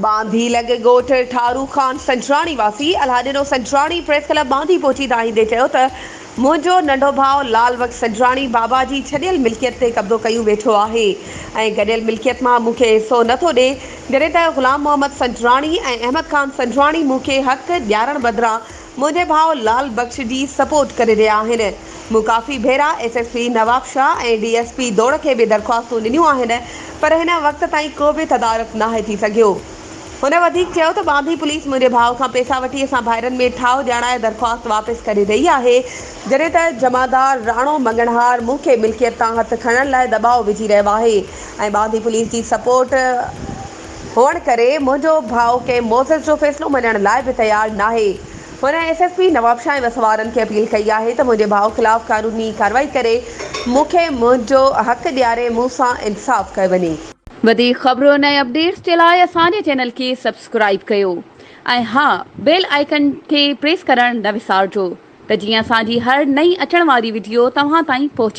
ٻانڌي لڳ ڳوٺ ٺارو خان سنجراڻي واسي الهاڏنو سنجراڻي پريس ڪلب ٻانڌي پهچي دانهيندي چيو ته منهنجو ننڍو ڀاء لال بخش سنجراڻي بابا جي ڇڏيل ملڪيت تي قبضو ڪيون ويٺو آهي ۽ گڏيل ملڪيت مان مون کي حصو نه ٿو ڏي جڏهن ته غلام محمد سنجراڻي ۽ احمد خان سنجراڻي مون کي حق ڏيارڻ بدران منهنجي ڀاء لال بخش جي سپورٽ ڪري رهيا آهن. مون ڪافي ڀيرا S S P Nawabshah ۽ D S P دوڙ کي به درخواستون ڏنيون آهن پر هن وقت تائين ڪو به تدارڪ ناهي ٿي سگهيو. هن وڌيڪ چيو ته ٻانڌي پوليس منهنجي ڀاء کان پئسا وٺي اسان ڀائرن ۾ ٺاهه ڄاڻائي درخواست واپس ڪري رهي آهي جڏهن ته جمعدار راڻو مڱڻهار مون کي ملڪيت تان هٿ کڻڻ لاء دٻاء وجهي رهيو آهي ۽ ٻانڌي پوليس جي سپورٽ هئڻ ڪري منهنجو ڀاء ڪنهن معزز جو فيصلو مڃڻ لاء به تيار ناهي. هن ايس ايس پي نوابشاهه ۽ وس وارن کي اپيل ڪئي آهي ته منهنجي ڀاء خلاف قانوني ڪارروائي ڪري مون کي منهنجو حق ڏياري مون سان انصاف ڪيو وڃي. وڌيڪ خبرن ۽ اپڊيٽس جي لاء اسان جي چينل کي سبسڪرائيب ڪيو ۽ ها بيل آئيڪن کي پريس ڪرڻ نه وسارجو ته جيئن اسان جي هر نئين اچڻ واري وڊيو توهان تائين پهچي.